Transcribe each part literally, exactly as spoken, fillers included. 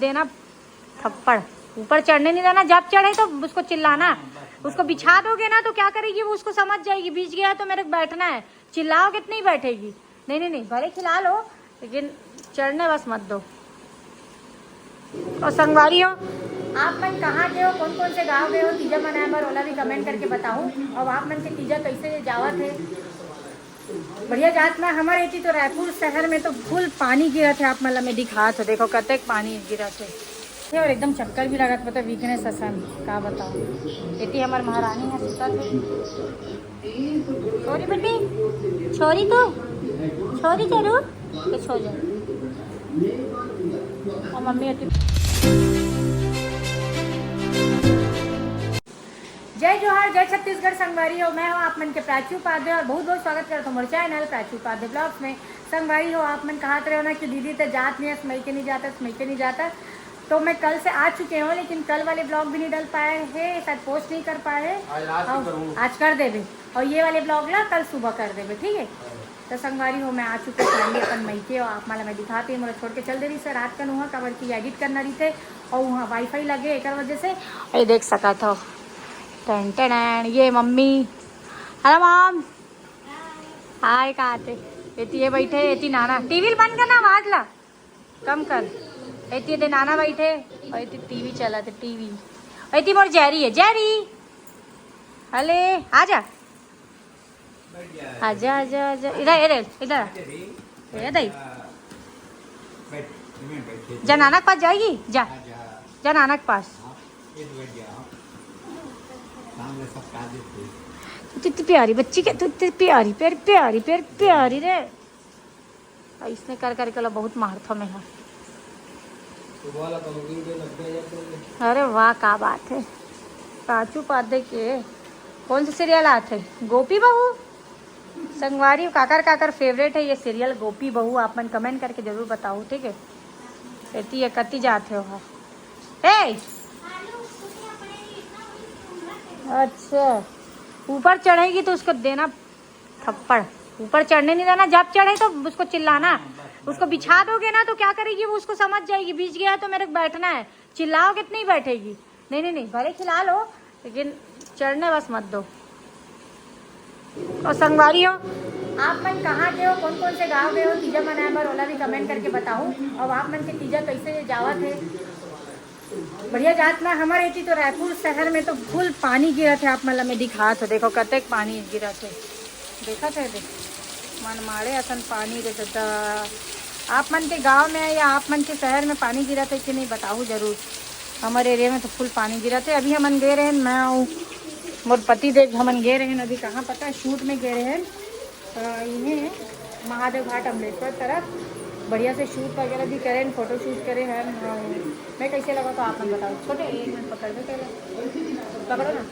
देना थप्पड़। ऊपर चढ़ने नहीं देना, जब चढ़े तो उसको चिल्लाना। उसको बिछा दोगे ना तो क्या करेगी वो, उसको समझ जाएगी बीच गया है तो मेरे को बैठना है, चिल्लाओगे तो नहीं बैठेगी। नहीं नहीं नहीं, भले खिला लो लेकिन चढ़ने बस मत दो। और संगवारी हो, आप मन कहाँ के हो, कौन कौन से गांव गए हो तीजा मनाए बर, ओला भी कमेंट करके बताओ। और आप मन के तीजा कैसे जावत है? बढ़िया जात ना। हमारे एती तो रायपुर शहर में तो फुल पानी गिरत है, आप मन ला मैं दिखात हो, देखो कतेक पानी गिरत है। और एकदम चक्कर भी लगत, पता वीकनेस असन, का बताओ। एती हमार महारानी है सुतत है। छोरी बेटी, छोरी तू, छोरी जरूर, ये छो जा। और मम्मी एती। जय जोहार, जय छत्तीसगढ़ संगवारी हो, मैं हूँ आप मन के प्राची उपाध्याय और बहुत बहुत स्वागत करता हूँ मोर चैनल प्राची उपाध्याय ब्लॉग्स में। संगवारी हो, आप मन कहत रहे हो ना कि दीदी तो जात नहीं है, मइके नहीं जाता, मइके नहीं जाता। तो मैं कल से आ चुके हूँ, लेकिन कल वाले ब्लॉग भी नहीं डाल पाए हैं, शायद पोस्ट नहीं कर पाए हैं। आज रात को और करूँगा। आज कर देबे, और ये वाले ब्लॉग ला कल सुबह कर देबे, ठीक है? हाँ। तो संगवारी हो, मैं आ चुके हूँ finally अपन मइके, और आप मन ला मैं दिखाती हूँ, मोला छोड़ के चल दे रही से रात का नुहा, काबर की एडिट करना रही थे, और वहाँ वाईफाई लगे एक वजह से। ये देख सका था, टन टन, ये मम्मी। Hello mom. हाय, कहा थे? एती ये बैठे, एती नाना। टीवी बंद करना, आवाज ला कम कर। एती दे नाना बैठे, और एती टीवी चला थे, टीवी। एती मोर जेरी है, जेरी। अले, आजा। आजा, आजा, आजा। इधर, इधर, इधर। ए दाई। जा नाना के पास जाएगी, जा। जा नाना के पास। तू इतनी प्यारी बच्ची के, तू इतनी प्यारी, प्यारी, प्यारी, प्यारी, प्यारी रे। अइसने कर करके ला बहुत मारथो मैं हा। अरे वाह, का बात है। पाचू पादे के कौन सा सीरियल आथे? गोपी बहू। संगवारी, काकर काकर फेवरेट है ये सीरियल गोपी बहू, आप मन कमेंट करके जरूर बताओ, ठीक है? एती ये कति जाथे हो? ए, अच्छा, ऊपर चढ़ेगी तो उसको देना थप्पड़। ऊपर चढ़ने नहीं देना, जब चढ़े तो उसको चिल्लाना। उसको बिछा दोगे ना तो क्या करेगी वो, उसको समझ जाएगी बीच गया है तो मेरे को बैठना है, चिल्लाओगे तो नहीं बैठेगी। नहीं नहीं नहीं, भले खिला लो लेकिन चढ़ने बस मत दो। और संगवारी हो, आप मन कहाँ के हो, कौन कौन से गांव गए हो तीजा मनाए बर, ओला भी कमेंट करके बताओ। और आप मन के तीजा कैसे जावत है? बढ़िया जात ना। हमारे एती तो रायपुर शहर में तो फुल पानी गिरत है, आप मन ला मैं दिखात हो, देखो कतेक पानी गिरत है, देखत है, देख मन मारे असन पानी रे दादा। आप मन के गांव में या आप मन के शहर में पानी गिरत है कि नहीं, बताओ जरूर। हमारे एरिया में तो फुल पानी गिरत है। अभी हमन गए रहे, मैं अउ मोर पति देव, हमन गए रहे अभी, कहाँ पता, शूट में गए रहे। अ, इन्हें महादेव घाट अमलेश्वर तरफ बढ़िया से शूट वगैरह भी करे हैं, फोटो शूट करे हैं। अ, मैं कैसे लगा तो आप लोग बताओ। छोटे एक मिनट पकड़ दो पहले, पकड़ो ना।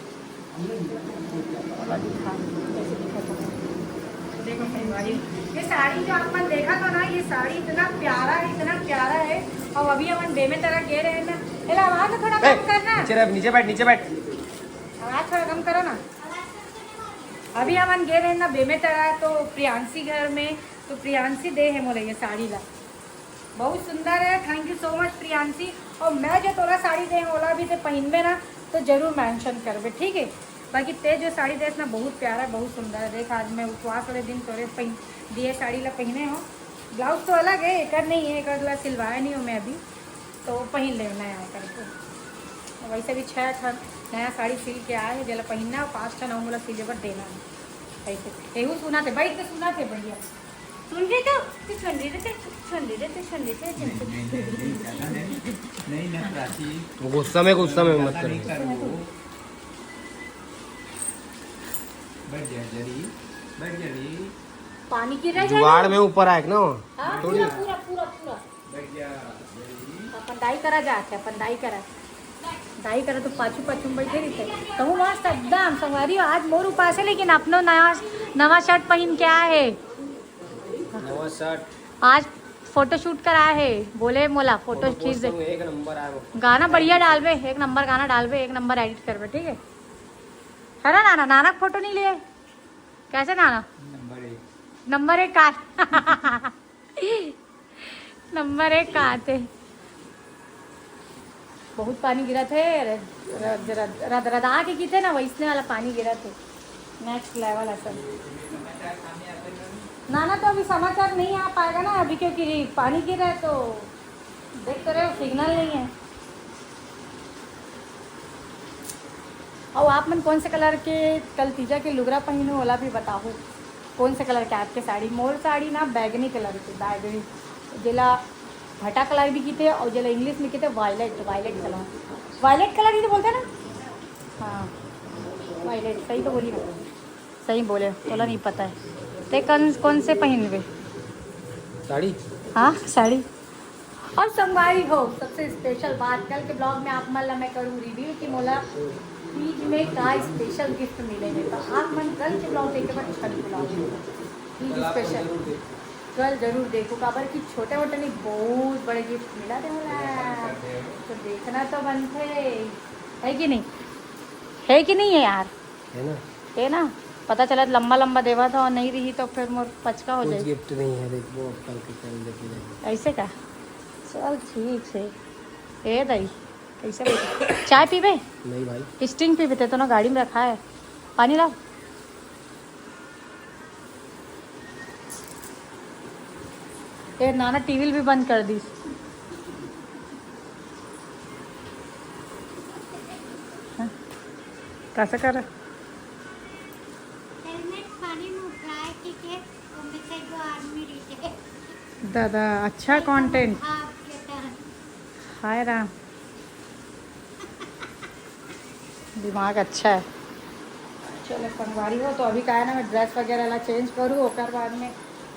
देखो संगवारी, ये साड़ी जो आप मन देखा था ना, ये साड़ी इतना प्यारा है, इतना प्यारा है। और अभी हमन बेमेतरा गए रहे ना, एला आवाज थोड़ा ए, कम करना। नीचे रह, नीचे बैठ, नीचे बैठ। आवाज थोड़ा कम करो ना। अभी हमन गए रहे ना बेमेतरा, तो प्रियांशी घर में, तो प्रियांशी दे है मोला ये साड़ी ला। बहुत सुंदर है, thank you so much Priyanshi. और मैं जो तोला साड़ी दे हूँ, ओला भी ते पहिनबे ना, तो जरूर मेंशन करबे, ठीक है? बाकी ते जो साड़ी देस ना, बहुत प्यारा, बहुत सुंदर है। देख, आज मैं उपवास वाले दिन तोरे पहिन दिए साड़ी ला पहिने हो। ब्लाउज तो अलग है, एकर नहीं है, एकर ला सिलवाया नहीं हूँ मैं अभी, तो पहिन ले नया करके। और वैसे भी छः ठन नया साड़ी सिल के आए हैं, जेला पहिनना है, पाँच ठन और मोला सिले बर देना है। ऐसे एहू सुना थे, बैठ के सुना थे भैया। सुन रहे तो, तू सुन रही थे, सुन रही थे, तू सुन रही थे, नहीं, नहीं, नहीं, नहीं, ज्यादा नहीं, नहीं, नहीं, प्राची, वो गुस्सा में, गुस्सा में मत ज्यादा कर। नहीं करो। बैठ जा जरी, बैठ जा री। पानी गिर रहा है जुगाड़ में ऊपर आए ना। हाँ, थोड़ी। पूरा, पूरा, पूरा, पूरा। बैठ जा जरी। अपन दाई करा जाके, अपन दाई करा। दाई करा तो पाछू पाछू में बैठे रहिथे। कहूँ मस्त एकदम संगवारी, आज मोर उपास है, लेकिन अपनो नया, नवा शर्ट पहिन के आए है। नवा शर्ट। आज फोटो शूट करा है, बोले मोला फोटो फोटो खींच दे। पोस्ट एक नंबर आए वो। गाना बढ़िया डालबे, एक नंबर गाना डालबे, एक नंबर एडिट करबे, ठीक है? है ना नाना? नाना फोटो नहीं लिए? कैसे नाना? नंबर एक। नंबर एक का? नंबर एक कहाँ थे? बहुत पानी गिरत हे, रद रदा के गिरथे ना, वैसने वाला पानी गिरत हे। नेक्स्ट लेवल है सब। ना ना, तो अभी समाचार नहीं आ पाएगा ना अभी, क्योंकि पानी गिर रहा है, तो देख तो रहे हो, सिग्नल नहीं है। और आप मन कौन से कलर के कल तीजा के लुगरा पहिने हो, ओला भी बताओ। कौन से कलर के आपके साड़ी? मोर साड़ी ना बैगनी कलर के, बैगनी, जेला भटा कलर भी किथे और जेला इंग्लिश में किथे violet, violet colour. Violet colour ही तो बोलते हैं ना? हाँ, वायलेट, सही तो बोली ना? सही बोले, तोला नहीं पता है। ते कौन कौन से पहिनबे? साड़ी। हाँ, साड़ी। और संगवारी हो, सबसे स्पेशल बात, कल के ब्लॉग में आप मन ला मैं करूँ रिवील कि मोला तीज में का स्पेशल गिफ्ट मिले हे। तो आप मन कल के ब्लॉग देखे बर छठ ब्लॉग तीज स्पेशल कल जरूर देखो, काबर कि छोटे मोटे नहीं, बहुत बड़े गिफ्ट मिला थे मोला। तो देखना तो बनथे, है कि नहीं? है कि नहीं है यार? है ना? है ना? पता चला लंबा लंबा देवा था और नहीं रही तो फिर मोर पचका हो कुछ जाए। गिफ्ट नहीं है, देखो अब कल के कल लेके जाएंगे। ऐसे का? चल ठीक है। ए दाई, कैसे बैठे? चाय पीबे? नहीं भाई। स्टिंग पीबे? ते तो ना गाड़ी में रखा है। पानी लाओ। ए नाना, टीवी भी बंद कर दी। हाँ? कैसे कर? हेलमेट पानी में उतराए के, के, वो में से जो आदमी रहिथे। दादा, अच्छा कंटेंट। हाय राम, दिमाग अच्छा है। चलो संगवारी हो, तो अभी का है ना, मैं ड्रेस वगैरह ला चेंज करूँ, ओकर बाद में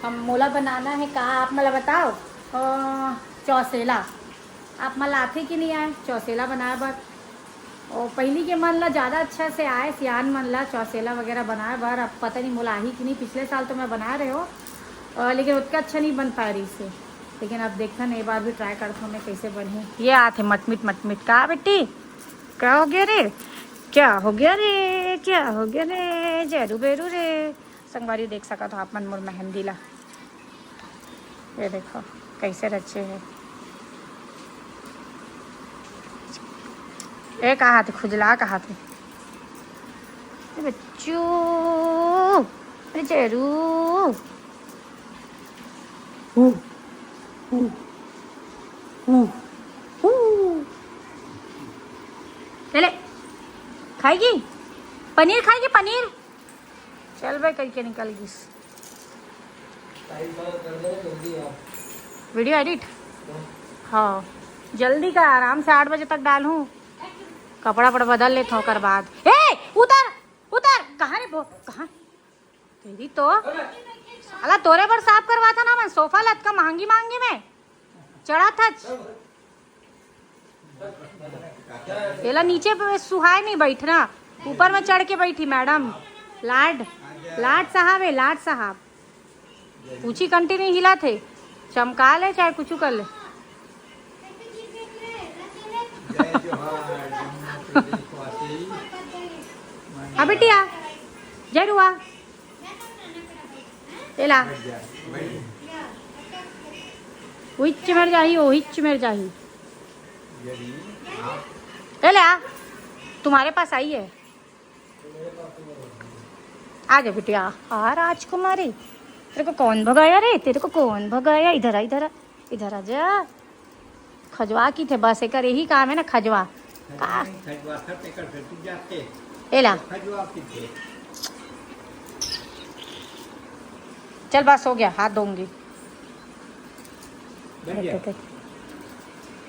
हम मोला बनाना है का, आप मोला बताओ। अ, चौसेला। आप मन ला आथे कि नहीं आए चौसेला बनाए बर? और पहली के मन ला ज़्यादा अच्छा से आए, सियान मन ला चौसेला वगैरह बनाए बर। अब पता नहीं मोला आही कि नहीं, पिछले साल तो मैं बनाए रहे हो, अ, लेकिन उतना अच्छा नहीं बन पाए रही से। लेकिन अब देखथन, एक बार भी ट्राई करथन मैं कैसे बनही। ये आथे मटमिट मटमिट का बेटी? क्या हो गया रे? क्या हो गया रे? क्या हो गया रे? जरू बेरू रे। संगवारी देख सकत हो आप मन मोर मेहंदी ला। ये देखो कैसे रचे है। ए, कहा थे खुजला, कहा थे। ए, बच्चू, ए, जरू। ऊ, ऊ, ऊ, ऊ। ले, ले। खाएगी? पनीर खाएगी, पनीर? चल बे, कह के निकल गिस। Video edit? हाँ, जल्दी का, आराम से आठ बजे तक डालूँ। कपड़ा पड़ा बदल लेत हूँ, ओकर बाद। ए, उतर, उतर, कहाँ रे वो, कहाँ? तेरी तो, साला तोरे बर साफ करवा था ना, मैं सोफा लतका महंगी महंगी में चढ़ा था। एला नीचे पे सुहाय नहीं बैठना, ऊपर में चढ़ के बैठी मैडम। लाड, लाड साहब है, लाड साहब। पूछी कंटी नहीं हिला थे, चमका ले चाहे कुछ कर ले। हाँ बिटिया, जय रुआ। एला। उहिच मेर जाही, ओहिच मेर जाही। ए ले आ, तुम्हारे पास आई है। आ जा बिटिया, आ राजकुमारी। तेरे को कौन भगाया रे? तेरे को कौन भगाया? इधर आ, इधर आ, इधर आ जा। खजवा किथे बस, एकर यही काम है ना, खजवा। का? खजवा था, तेकर से तू जाते। एला। खजवा किथे? चल बस, हो गया, हाथ धोऊंगी। बैठ जा। बैठ, बैठ।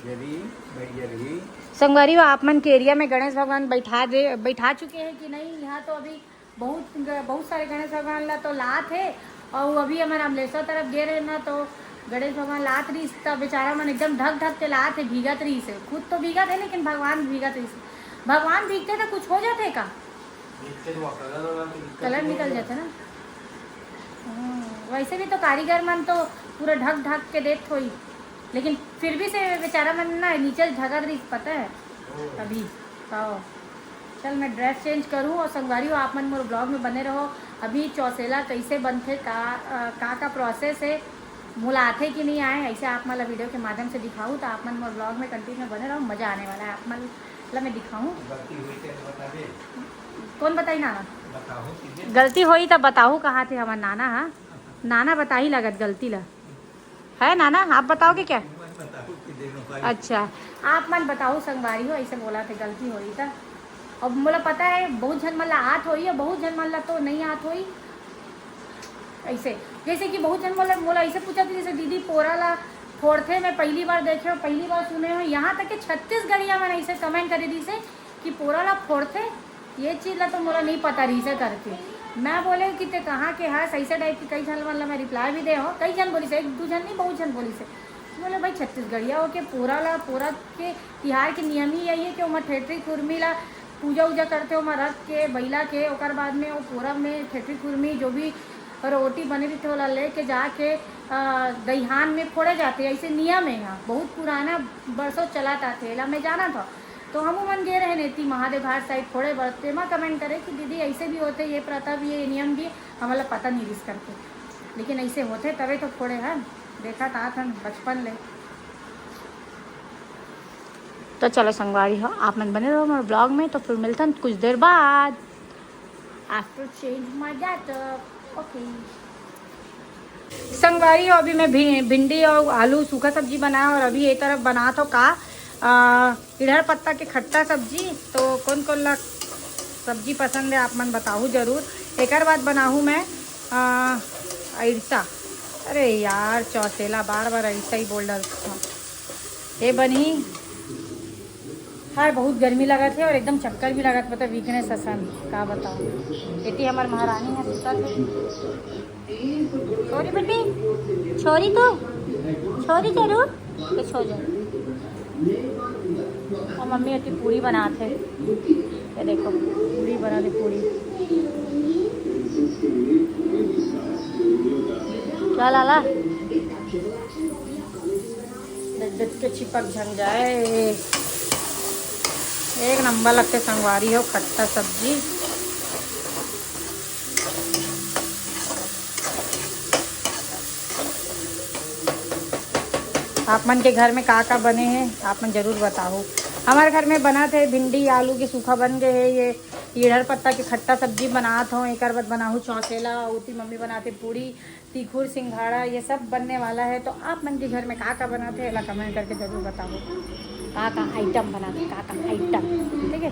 जरी, बैठ जा रही। संगवारी हो, आप मन के एरिया में गणेश भगवान बैठा दे, बैठा चुके हैं कि नहीं? यहाँ तो अभी बहुत, बहुत सारे गणेश भगवान ला तो लात है। और अभी हमर अमलेश्वर तरफ गे रहे ना, तो गणेश भगवान लात रहीस, त बेचारा मन एकदम ढक ढक के लात है, भीगत रहीस है। खुद तो भीगत है, लेकिन भगवान भीगत रहीस। भगवान भीगते तो कुछ हो जाते का? कलर निकल जाते ना। हम्म, वैसे भी तो कारीगर मन तो पूरा ढक ढक के देत होई, लेकिन फिर भी से बेचारा मन ना नीचे झगड़ रही, पता है। अभी, हाँ। चल, मैं ड्रेस चेंज करूँ और संगवारी हो, आप मन मोर ब्लॉग में बने रहो। अभी चौसेला कैसे बनथे, का, अ, का, का प्रोसेस है, मोला आथे कि नहीं आए, ऐसे आप मन ला वीडियो के माध्यम से दिखाऊँ, तो आप मन मोर ब्लॉग में कंटिन्यू बने रहो, मजा आने वाला है। आप मन ला मैं दिखाऊँ। गलती होई तो बताबे। कौन बताई नाना? बताओ कि दे। गलती होई तो बताहू कहाँ थे हमार नाना, हाँ? नाना बताही लगत गलती ला। है नाना, आप बताओगे क्या? मत बताओ कि दे मोबाइल। अच्छा, आप मन बताओ संगवारी हो, ऐसे बोला थे गलती होई तो। अब मोला पता है बहुत झन मन ला आत होई, और बहुत झन मन ला तो नहीं आत होई। ऐसे, जैसे कि बहुत झन मोला, मोला ऐसे पूछा था, जैसे दीदी पोरा ला फोड़थे, मैं पहली बार देखे हो, पहली बार सुने हो, यहाँ तक कि छत्तीसगढ़िया मन ऐसे कमेंट करे दी से कि पोरा ला फोड़थे, ये चीज ला तो मोला नहीं पता रही से करके। मैं बोले कि ते कहाँ के हस, ऐसे टाइप की कई झन मन ला मैं रिप्लाई भी दे हो, कई झन बोली से, एक दू झन नहीं, बहुत झन बोली से। बोले भाई छत्तीसगढ़िया होके पोरा ला, पोरा के तिहार के नियम ही यही है कि ओमा ठेठरी खुरमी ला पूजा उजा करथे, ओमा रख के बइला के, ओकर बाद में वो पोरा में ठेठरी खुरमी जो भी रोटी बने रहिथे ओला लेके जाके अ, दइहान में फोड़े जाथे, ऐसे नियम है यहाँ, बहुत पुराना बरसों चलत आथे, एला मैं जानत हव। तो हमू मन गे रहे नेती महादेव घाट साइड फोड़े बर, तेमा कमेंट करे कि दीदी ऐसे भी होथे, ये प्रथा भी है, ये नियम भी है, हमला पता नहीं रिस करके, लेकिन ऐसे होथे तबे तो फोड़े हन, देखत आत हन बचपन ले। तो चलो संगवारी हो, आप मन बने रहो हमारे ब्लॉग में, तो फिर मिलता कुछ देर बाद। After change my data, okay। संगवारी हो, अभी मैं भि-, भिंडी और आलू सूखा सब्जी बनाया और अभी ये तरफ बना तो का आ, इधर पत्ता के खट्टा सब्जी। तो कौन कौन ला सब्जी पसंद है आप मन बताहू जरूर। एकर बाद बनाहू मैं आ, अइरसा। अरे यार चौसेला, बार बार अइरसा ही बोल डालता हूँ। ये बनही हाय, बहुत गर्मी लगत है और एकदम चक्कर भी लगत, मतलब वीकनेस असन, का बताओ। एती हमार महारानी है सुतत है। छोरी बेटी, छोरी तो, छोरी जरूर, तो छो जा। और मम्मी एती पूरी बनात है, ये देखो पूरी बना दे पूरी। क्या लाला? डट डट के चिपक झन जाए। एक नंबर लगथे संगवारी हो खट्टा सब्जी। आप मन के घर में का का बने हे, आप मन जरूर बताओ। हमारे घर में बनत हे भिंडी आलू के सूखा बन गए हे, ये इधर पत्ता के खट्टा सब्जी बनात हो, एक बाद बनाहू चौसेला, उती मम्मी बनाते पूरी, तीखुर सिंघाड़ा, ये सब बनने वाला है। तो आप मन के घर में का का बनाते हैं, एला कमेंट करके जरूर बताओ, का का आइटम बनाते, का का आइटम, ठीक है।